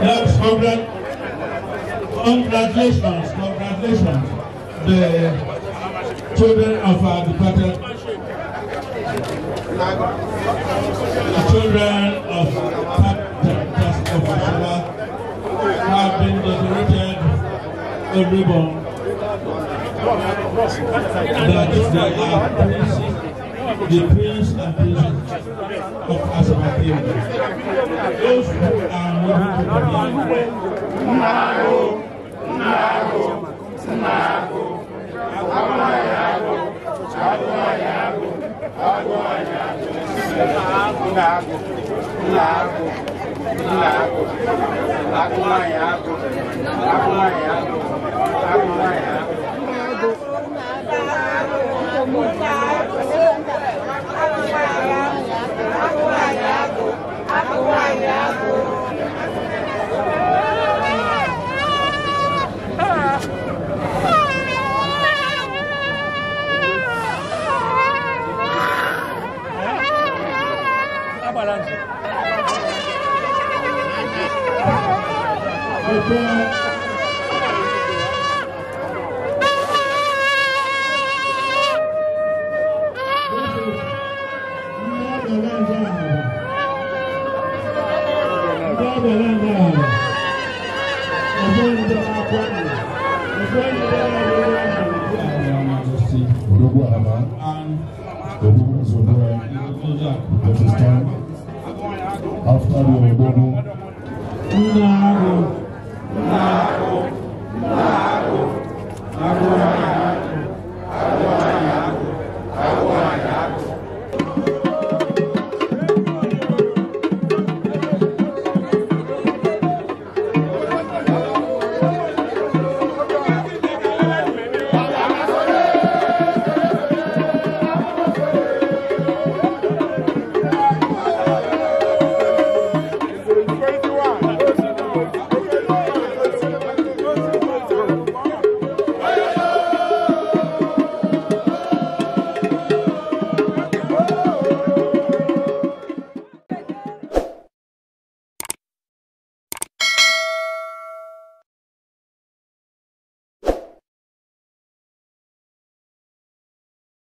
Yes, congratulations, congratulations, the children of our departed, the children of Asaba have been decorated a ribbon that they are princes, the prince and princess of Asaba Kingdom. Those who are moving to the After the Odogu.